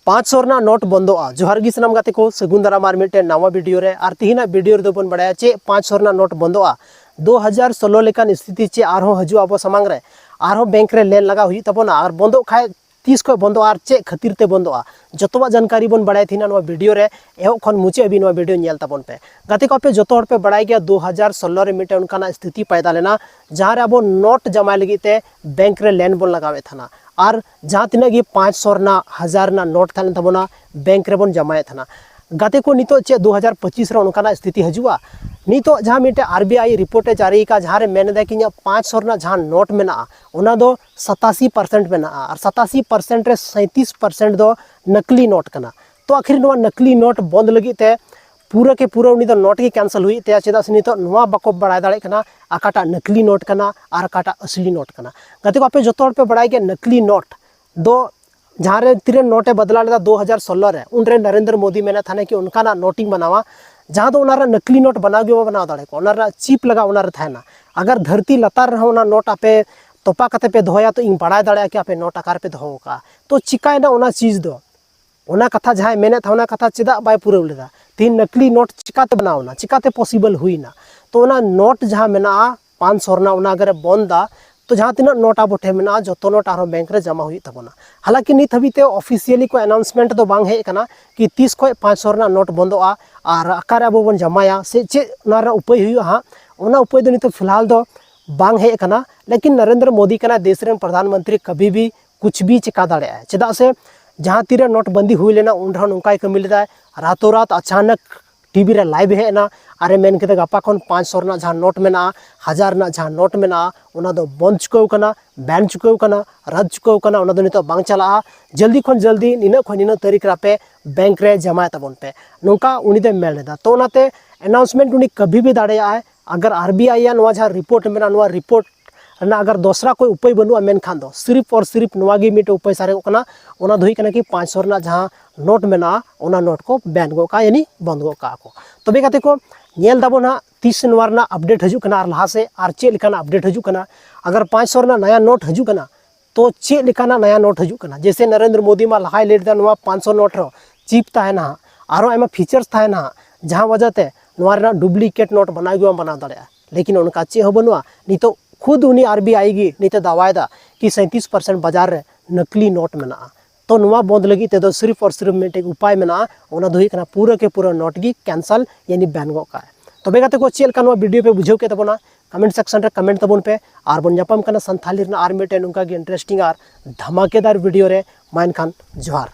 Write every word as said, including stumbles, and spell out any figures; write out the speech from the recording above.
ᱯᱟᱸᱪ ᱥᱚ ᱨᱮᱱᱟᱜ ᱱᱳᱴ ᱵᱚᱱᱫᱚᱜᱼᱟ᱾ ᱡᱚᱦᱟᱨ ᱜᱮ ᱥᱟᱱᱟᱢ ᱜᱟᱛᱮ ᱠᱚ, ᱥᱟᱹᱜᱩᱱ ᱫᱟᱨᱟᱢ ᱟᱨ ᱢᱤᱫᱴᱮᱱ ᱱᱟᱣᱟ ᱵᱷᱤᱰᱤᱭᱳ ᱨᱮ᱾ ᱟᱨ ᱛᱤᱦᱤᱧᱟᱜ ᱵᱷᱤᱰᱤᱭᱳ ᱨᱮᱫᱚ ᱵᱚᱱ ᱵᱟᱲᱟᱭᱟ ᱪᱮᱫ ᱯᱟᱸᱪ ᱥᱚ ᱨᱮᱱᱟᱜ ᱱᱳᱴ ᱵᱚᱱᱫᱚᱜᱼᱟ, ᱫᱩ ᱦᱟᱡᱟᱨ ᱥᱳᱞᱳ ᱞᱮᱠᱟᱱ ᱥᱛᱷᱤᱛᱤ ᱪᱮᱫ ᱟᱨᱦᱚᱸ ᱦᱤᱡᱩᱜᱼᱟ ᱟᱵᱚ ᱥᱟᱢᱟᱝ ᱨᱮ, ᱟᱨᱦᱚᱸ ᱵᱮᱝᱠ ᱨᱮ ᱞᱮᱱ ᱞᱟᱜᱟᱣ ᱦᱩᱭᱩᱜ ᱛᱟᱵᱚᱱᱟ, ᱟᱨ ᱵᱚᱱᱫᱚᱜ ᱠᱷᱟᱡ ᱛᱤᱥ ᱠᱷᱚᱡ ᱵᱚᱱᱫᱚᱜᱼᱟ ᱟᱨ ᱪᱮᱫ ᱠᱷᱟᱹᱛᱤᱨ ᱛᱮ ᱵᱚᱱᱫᱚᱜᱼᱟ, ᱡᱚᱛᱚᱣᱟᱜ ᱡᱟᱱᱠᱟᱨᱤ ᱵᱚᱱ ᱵᱟᱲᱟᱭᱟ ᱛᱤᱦᱤᱧᱟᱜ ᱱᱚᱣᱟ ᱵᱷᱤᱰᱤᱭᱳ ᱨᱮ᱾ ᱮᱦᱚᱵ ᱠᱷᱚᱱ ᱢᱩᱪᱟᱹᱫ ᱦᱟᱹᱵᱤᱡ ᱱᱚᱣᱟ ᱵᱷᱤᱰᱤᱭᱳ ᱧᱮᱞ ᱛᱟᱵᱚᱱ ᱯᱮ᱾ ᱜᱟᱛᱮ ᱠᱚ, ᱟᱯᱮ ᱡᱚᱛᱚ ᱦᱚᱲ ᱯᱮ ᱵᱟᱲᱟᱭ ᱜᱮᱭᱟ ᱫᱩ ᱦᱟᱡᱟᱨ ᱥᱳᱞᱳ ᱨᱮ ᱢᱤᱫᱴᱮᱱ ᱚᱱᱠᱟᱱᱟᱜ ᱥᱛᱷᱤᱛᱤ ᱯᱟᱭᱫᱟ ᱞᱮᱱᱟ, ᱡᱟᱦᱟᱸ ᱨᱮ ᱟᱵᱚ ᱱᱳᱴ ᱡᱟᱢᱟᱭ ᱞᱟᱹᱜᱤᱫ ᱛᱮ ᱵᱮᱝᱠ ᱨᱮ ᱞᱮᱱ ᱵᱚᱱ ᱞᱟᱜᱟᱣᱮᱫ ᱛᱟᱦᱮᱱᱟ᱾ ᱟᱨ ᱡᱟᱦᱟᱸ ᱛᱤᱱᱟᱹᱜ ᱜᱮ ᱯᱟᱸᱪ ᱥᱚ ᱨᱮᱱᱟᱜ, ᱦᱟᱡᱟᱨ ᱨᱮᱱᱟᱜ ᱱᱳᱴ ᱛᱟᱦᱮᱸ ᱞᱮᱱ ᱛᱟᱵᱚᱱᱟ, ᱵᱮᱝᱠ ᱨᱮᱵᱚᱱ ᱡᱟᱢᱟᱭᱮᱫ ᱛᱟᱦᱮᱱᱟ᱾ ᱜᱟᱛᱮ ᱠᱚ, ᱱᱤᱛᱚᱜ ᱪᱮᱫ ᱫᱩ ᱦᱟᱡᱟᱨ ᱯᱚᱸᱪᱤᱥ ᱨᱮ ᱚᱱᱠᱟᱱᱟᱜ ᱥᱛᱷᱤᱛᱤ ᱦᱤᱡᱩᱜᱼᱟ? ᱱᱤᱛᱚᱜ ᱡᱟᱦᱟᱸ ᱢᱤᱫᱴᱮᱱ ᱟᱨ ᱵᱤ ᱟᱭ ᱨᱤᱯᱳᱨᱴ ᱮ ᱡᱟᱹᱨᱤ ᱟᱠᱟᱫ, ᱡᱟᱦᱟᱸ ᱨᱮ ᱢᱮᱱ ᱮᱫᱟ ᱠᱤ ᱤᱧᱟᱹᱜ ᱯᱟᱸᱪ ᱥᱚ ᱨᱮᱱᱟᱜ ᱡᱟᱦᱟᱸ ᱱᱳᱴ ᱢᱮᱱᱟᱜᱼᱟ, ᱚᱱᱟ ᱫᱚ ᱥᱟᱛᱟᱥᱤ ᱯᱟᱨᱥᱮᱱᱴ ᱢᱮᱱᱟᱜᱼᱟ, ᱟᱨ ᱥᱟᱛᱟᱥᱤ ᱯᱟᱨᱥᱮᱱᱴ ᱨᱮ ᱥᱟᱸᱭᱛᱤᱥ ᱯᱟᱨᱥᱮᱱᱴ ᱫᱚ ᱱᱟᱠᱞᱤ ᱱᱳᱴ ᱠᱟᱱᱟ᱾ ᱛᱚ ᱟᱹᱠᱷᱤᱨ ᱱᱚᱣᱟ ᱱᱟᱠᱞᱤ ᱱᱳᱴ ᱵᱚᱱᱫ ᱞᱟᱹᱜᱤᱫ ᱛᱮ ᱯᱩᱨᱟᱹ ᱠᱮ ᱯᱩᱨᱟᱹ ᱩᱱᱤ ᱫᱚ ᱱᱳᱴ ᱜᱮ ᱠᱮᱱᱥᱮᱞ ᱦᱩᱭᱩᱜ ᱛᱟᱭᱟ, ᱪᱮᱫᱟᱜ ᱥᱮ ᱱᱤᱛᱚᱜ ᱱᱚᱣᱟ ᱵᱟᱠᱚ ᱵᱟᱲᱟᱭ ᱫᱟᱲᱮᱭᱟᱜ ᱠᱟᱱᱟ ᱚᱠᱟᱴᱟᱜ ᱱᱟᱠᱞᱤ ᱱᱳᱴ ᱠᱟᱱᱟ ᱟᱨ ᱚᱠᱟᱴᱟᱜ ᱟᱥᱞᱤ ᱱᱳᱴ ᱠᱟᱱᱟ᱾ ᱜᱟᱛᱮ ᱠᱚ, ᱟᱯᱮ ᱡᱚᱛᱚ ᱦᱚᱲ ᱯᱮ ᱵᱟᱲᱟᱭ ᱜᱮᱭᱟ ᱱᱟᱠᱞᱤ ᱱᱳᱴ ᱫᱚ ᱡᱟᱦᱟᱸ ᱨᱮ ᱛᱤᱨᱮ ᱱᱳᱴ ᱮ ᱵᱟᱫᱞᱟ ᱞᱮᱫᱟ ᱫᱩ ᱦᱟᱡᱟᱨ ᱥᱳᱞᱳ ᱨᱮ, ᱩᱱᱨᱮ ᱱᱚᱨᱮᱱᱫᱨᱚ ᱢᱳᱫᱤ ᱢᱮᱱᱮᱫ ᱛᱟᱦᱮᱱᱟ ᱠᱤ ᱚᱱᱠᱟᱱᱟᱜ ᱱᱳᱴ ᱤᱧ ᱵᱮᱱᱟᱣᱟ, ᱡᱟᱦᱟᱸ ᱫᱚ ᱚᱱᱟ ᱨᱮ ᱱᱟᱠᱞᱤ ᱱᱳᱴ ᱵᱮᱱᱟᱣ ᱜᱮ ᱵᱟᱢ ᱵᱮᱱᱟᱣ ᱫᱟᱲᱮ ᱠᱚᱣᱟ, ᱚᱱᱟ ᱨᱮᱱᱟᱜ ᱪᱤᱯ ᱞᱟᱜᱟᱣ ᱚᱱᱟ ᱨᱮ ᱛᱟᱦᱮᱱᱟ᱾ ᱟᱜᱟᱨ ᱫᱷᱟᱹᱨᱛᱤ ᱞᱟᱛᱟᱨ ᱨᱮᱦᱚᱸ ᱚᱱᱟ ᱱᱳᱴ ᱟᱯᱮ ᱛᱚᱯᱟ ᱠᱟᱛᱮ ᱯᱮ ᱫᱚᱦᱚᱭᱟ, ᱛᱚ ᱤᱧ ᱵᱟᱲᱟᱭ ᱫᱟᱲᱮᱭᱟᱜᱼᱟ ᱠᱤ ᱟᱯᱮ ᱱᱳᱴ ᱟᱠᱟ ᱨᱮᱯᱮ ᱫᱚᱦᱚ ᱟᱠᱟᱫᱼᱟ᱾ ᱛᱚ ᱪᱤᱠᱟᱭᱮᱱᱟ ᱚᱱᱟ ᱪᱤᱡᱽ ᱫᱚ? ᱚᱱᱟ ᱠᱟᱛᱷᱟ ᱡᱟᱦᱟᱸᱭ ᱢᱮᱱᱮᱫ ᱛᱟᱦᱮᱸ, ᱚᱱᱟ ᱠᱟᱛᱷᱟ ᱪᱮᱫᱟᱜ ᱵᱟᱭ ᱯᱩᱨᱟᱹᱣ ᱞᱮᱫᱟ? ᱛᱮᱦᱮᱧ ᱱᱟᱠᱞᱤ ᱱᱳᱴ ᱪᱤᱠᱟᱛᱮ ᱵᱮᱱᱟᱣ ᱮᱱᱟ, ᱪᱤᱠᱟᱛᱮ ᱯᱚᱥᱤᱵᱚᱞ ᱦᱩᱭᱱᱟ? ᱛᱚ ᱚᱱᱟ ᱱᱳᱴ ᱡᱟᱦᱟᱸ ᱢᱮᱱᱟᱜᱼᱟ ᱯᱟᱸᱪ ᱥᱚ ᱨᱮᱱᱟᱜ, ᱚᱱᱟ ᱟᱜᱟᱨᱮ ᱵᱚᱱᱫᱟ, ᱛᱚ ᱡᱟᱦᱟᱸ ᱛᱤᱱᱟᱹᱜ ᱱᱳᱴ ᱟᱵᱚ ᱴᱷᱮᱱ ᱢᱮᱱᱟᱜᱼᱟ, ᱡᱚᱛᱚ ᱱᱳᱴ ᱟᱨᱦᱚᱸ ᱵᱮᱝᱠ ᱨᱮ ᱡᱚᱢᱟ ᱦᱩᱭᱩᱜ ᱛᱟᱵᱚᱱᱟ᱾ ᱦᱟᱞᱟᱝᱠᱤ ᱱᱤᱛ ᱦᱟᱹᱵᱤᱡ ᱛᱮ ᱚᱯᱷᱤᱥᱤᱭᱟᱞᱤ ᱠᱚ ᱟᱱᱟᱣᱩᱱᱥᱢᱮᱱᱴ ᱫᱚ ᱵᱟᱝ ᱦᱮᱡ ᱟᱠᱟᱱᱟ ᱠᱤ ᱛᱤᱥ ᱠᱷᱚᱱ ᱯᱟᱸᱪ ᱥᱚ ᱨᱮᱱᱟᱜ ᱱᱳᱴ ᱵᱚᱱᱫᱚᱜᱼᱟ ᱟᱨ ᱚᱠᱟᱨᱮ ᱟᱵᱚ ᱵᱚᱱ ᱡᱚᱢᱟᱭᱟ ᱥᱮ ᱪᱮᱫ ᱚᱱᱟ ᱨᱮᱱᱟᱜ ᱩᱯᱟᱹᱭ ᱦᱩᱭᱩᱜᱼᱟ ᱦᱟᱸᱜ, ᱚᱱᱟ ᱩᱯᱟᱹᱭ ᱫᱚ ᱱᱤᱛᱚᱜ ᱯᱷᱤᱞᱦᱟᱞ ᱫᱚ ᱵᱟᱝ ᱦᱮᱡ ᱟᱠᱟᱱᱟ᱾ ᱞᱮᱠᱤᱱ ᱱᱚᱨᱮᱱᱫᱨᱚ ᱢᱳᱫᱤ ᱠᱟᱱᱟᱭ ᱫᱮᱥ ᱨᱮᱱ ᱯᱨᱚᱫᱷᱟᱱ ᱢᱚᱱᱛᱨᱤ, ᱠᱟᱵᱷᱤ ᱵᱷᱤ ᱠᱩᱪ ᱵᱷᱤ ᱪᱤᱠᱟ ᱫᱟᱲᱮᱭᱟᱜᱼᱟ, ᱪᱮᱫᱟᱜ ᱥᱮ ᱡᱟᱦᱟᱸ ᱛᱤᱨᱮ ᱱᱳᱴᱵᱚᱱᱫᱤ ᱦᱩᱭ ᱞᱮᱱᱟ ᱩᱱ ᱨᱮᱦᱚᱸ ᱱᱚᱝᱠᱟᱭ ᱠᱟᱹᱢᱤ ᱞᱮᱫᱟᱭ, ᱨᱟᱛᱳ ᱨᱟᱛ ᱟᱪᱟᱱᱚᱠ ᱴᱤᱵᱷᱤ ᱨᱮ ᱞᱟᱭᱤᱵᱷ ᱦᱮᱡ ᱮᱱᱟ ᱟᱨᱮ ᱢᱮᱱ ᱠᱮᱫᱟ ᱜᱟᱯᱟ ᱠᱷᱚᱱ ᱯᱟᱸᱪ ᱥᱚ ᱨᱮᱱᱟᱜ ᱡᱟᱦᱟᱸ ᱱᱳᱴ ᱢᱮᱱᱟᱜᱼᱟ, ᱦᱟᱡᱟᱨ ᱨᱮᱱᱟᱜ ᱡᱟᱦᱟᱸ ᱱᱳᱴ ᱢᱮᱱᱟᱜᱼᱟ, ᱚᱱᱟ ᱫᱚ ᱵᱚᱱᱫ ᱪᱩᱠᱟᱹᱣ ᱠᱟᱱᱟ, ᱵᱮᱱ ᱪᱩᱠᱟᱹᱣ ᱠᱟᱱᱟ, ᱨᱟᱫ ᱪᱩᱠᱟᱹᱣ ᱠᱟᱱᱟ, ᱚᱱᱟ ᱫᱚ ᱱᱤᱛᱚᱜ ᱵᱟᱝ ᱪᱟᱞᱟᱜᱼᱟ᱾ ᱡᱚᱞᱫᱤ ᱠᱷᱚᱱ ᱡᱚᱞᱫᱤ ᱱᱤᱱᱟᱹᱜ ᱠᱷᱚᱱ ᱱᱤᱱᱟᱹᱜ ᱛᱟᱹᱨᱤᱠᱷ ᱨᱮ ᱟᱯᱮ ᱵᱮᱝᱠ ᱨᱮ ᱡᱚᱢᱟᱭ ᱛᱟᱵᱚᱱ ᱯᱮ, ᱱᱚᱝᱠᱟ ᱩᱱᱤ ᱫᱚᱭ ᱢᱮᱱ ᱞᱮᱫᱟ᱾ ᱛᱚ ᱚᱱᱟᱛᱮ ᱟᱱᱟᱣᱩᱱᱥᱢᱮᱱᱴ ᱩᱱᱤ ᱠᱟᱹᱵᱷᱤ ᱵᱷᱤ ᱫᱟᱲᱮᱭᱟᱜᱼᱟᱭ᱾ ᱟᱜᱟᱨ ᱟᱨ ᱵᱤ ᱟᱭ ᱟᱜ ᱱᱚᱣᱟ ᱡᱟᱦᱟᱸ ᱨᱤᱯᱳᱨᱴ ᱢᱮᱱᱟᱜᱼᱟ, ᱱᱚᱣᱟ ᱨᱤᱯᱳᱨᱴ ᱨᱮᱱᱟᱜ ᱟᱜᱟᱨ ᱫᱚᱥᱨᱟ ᱠᱚᱭ ᱩᱯᱟᱹᱭ ᱵᱟᱹᱱᱩᱜᱼᱟ, ᱢᱮᱱᱠᱷᱟᱱ ᱫᱚ ᱥᱤᱨᱤᱯ ᱚᱨ ᱥᱤᱨᱤᱯ ᱱᱚᱣᱟ ᱜᱮ ᱢᱤᱫᱴᱮᱱ ᱩᱯᱟᱹᱭ ᱥᱟᱨᱮᱡᱚᱜ ᱠᱟᱱᱟ, ᱚᱱᱟ ᱫᱚ ᱦᱩᱭᱩᱜ ᱠᱟᱱᱟ ᱠᱤ ᱯᱟᱸᱪ ᱥᱚ ᱨᱮᱱᱟᱜ ᱡᱟᱦᱟᱸ ᱱᱳᱴ ᱢᱮᱱᱟᱜᱼᱟ, ᱚᱱᱟ ᱱᱳᱴ ᱠᱚ ᱵᱮᱱ ᱜᱚᱫ ᱠᱟᱜᱼᱟ, ᱭᱟᱱᱤ ᱵᱚᱱᱫ ᱜᱚᱫ ᱠᱟᱜᱼᱟ ᱠᱚ᱾ ᱛᱚᱵᱮ ᱜᱟᱛᱮ ᱠᱚ, ᱧᱮᱞ ᱫᱟᱵᱚᱱ ᱦᱟᱸᱜ ᱛᱤᱥ ᱱᱚᱣᱟ ᱨᱮᱱᱟᱜ ᱟᱯᱰᱮᱴ ᱦᱤᱡᱩᱜ ᱠᱟᱱᱟ ᱟᱨ ᱞᱟᱦᱟ ᱥᱮᱫ ᱟᱨ ᱪᱮᱫ ᱞᱮᱠᱟᱱᱟᱜ ᱟᱯᱰᱮᱴ ᱦᱤᱡᱩᱜ ᱠᱟᱱᱟ᱾ ᱟᱜᱟᱨ ᱯᱟᱸᱪ ᱥᱚ ᱨᱮᱱᱟᱜ ᱱᱟᱭᱟ ᱱᱳᱴ ᱦᱤᱡᱩᱜ ᱠᱟᱱᱟ, ᱛᱚ ᱪᱮᱫ ᱞᱮᱠᱟᱱᱟᱜ ᱱᱟᱭᱟ ᱱᱳᱴ ᱦᱤᱡᱩᱜ ᱠᱟᱱᱟ? ᱡᱮᱭᱥᱮ ᱱᱚᱨᱮᱱᱫᱨᱚ ᱢᱳᱫᱤ ᱢᱟ ᱞᱟᱦᱟᱭ ᱞᱟᱹᱭ ᱞᱮᱫᱟ ᱱᱚᱣᱟ ᱯᱟᱸᱪᱥᱚ ᱱᱳᱴ ᱨᱮᱦᱚᱸ ᱪᱤᱯ ᱛᱟᱦᱮᱱᱟ ᱦᱟᱸᱜ, ᱟᱨᱦᱚᱸ ᱟᱭᱢᱟ ᱯᱷᱤᱪᱟᱨᱥ ᱛᱟᱦᱮᱱᱟ ᱦᱟᱸᱜ, ᱡᱟᱦᱟᱸ ᱣᱟᱡᱟ ᱛᱮ ᱱᱚᱣᱟ ᱨᱮᱱᱟᱜ ᱰᱩᱯᱞᱤᱠᱮᱴ ᱱᱳᱴ ᱵᱟᱱᱟᱣ ᱜᱮ ᱵᱟᱢ ᱵᱟᱱᱟᱣ ᱫᱟᱲᱮᱭᱟᱜᱼᱟ᱾ ᱞᱮᱠᱤᱱ ᱚᱱᱠᱟ ᱪᱮᱫ ᱦᱚᱸ ᱵᱟᱹᱱᱩᱜᱼᱟ᱾ ᱱᱤᱛᱚᱜ ᱠᱷᱩᱫ ᱩᱱᱤ ᱟᱨ ᱵᱤ ᱟᱭ ᱜᱮ ᱱᱤᱛᱮ ᱫᱟᱣᱟᱭᱮᱫᱟ ᱠᱤ ᱥᱟᱸᱭᱛᱤᱥ ᱯᱟᱨᱥᱮᱱᱴ ᱵᱟᱡᱟᱨ ᱨᱮ ᱱᱟᱠᱞᱤ ᱱᱳᱴ ᱢᱮᱱᱟᱜᱼᱟ᱾ ᱛᱚ ᱱᱚᱣᱟ ᱵᱚᱱᱫ ᱞᱟᱹᱜᱤᱫ ᱛᱮᱫᱚ ᱥᱤᱨᱤᱯ ᱟᱨ ᱥᱤᱨᱤᱯ ᱢᱤᱫᱴᱮᱡ ᱩᱯᱟᱭ ᱢᱮᱱᱟᱜᱼᱟ, ᱚᱱᱟ ᱫᱚ ᱦᱩᱭᱩᱜ ᱠᱟᱱᱟ ᱯᱩᱨᱟᱹ ᱠᱮ ᱯᱩᱨᱟᱹ ᱱᱳᱴ ᱜᱮ ᱠᱮᱱᱥᱮᱞ ᱭᱟᱱᱤ ᱵᱮᱱ ᱜᱚᱫ ᱠᱟᱜᱼᱟ᱾ ᱛᱚᱵᱮ ᱜᱟᱛᱮ ᱠᱚ, ᱪᱮᱫ ᱞᱮᱠᱟ ᱱᱚᱣᱟ ᱵᱷᱤᱰᱤᱭᱳ ᱯᱮ ᱵᱩᱡᱷᱟᱹᱣ ᱠᱮᱫ ᱛᱟᱵᱚᱱᱟ? ᱠᱚᱢᱮᱱᱴ ᱥᱮᱠᱥᱚᱱ ᱨᱮ ᱠᱚᱢᱮᱱᱴ ᱛᱟᱵᱚᱱ ᱯᱮ᱾ ᱟᱨ ᱵᱚᱱ ᱧᱟᱯᱟᱢ ᱠᱟᱱᱟ ᱥᱟᱱᱛᱷᱟᱞᱤ ᱨᱮᱱᱟᱜ ᱟᱨ ᱢᱤᱫᱴᱮᱱ ᱱᱚᱝᱠᱟ ᱜᱮ ᱤᱱᱴᱟᱨᱮᱥᱴᱤᱝ ᱟᱨ ᱫᱷᱟᱢᱟᱠᱮᱫᱟᱨ ᱵᱷᱤᱰᱤᱭᱳ ᱨᱮ᱾ ᱢᱟ ᱮᱱᱠᱷᱟᱱ ᱡᱚᱦᱟᱨ᱾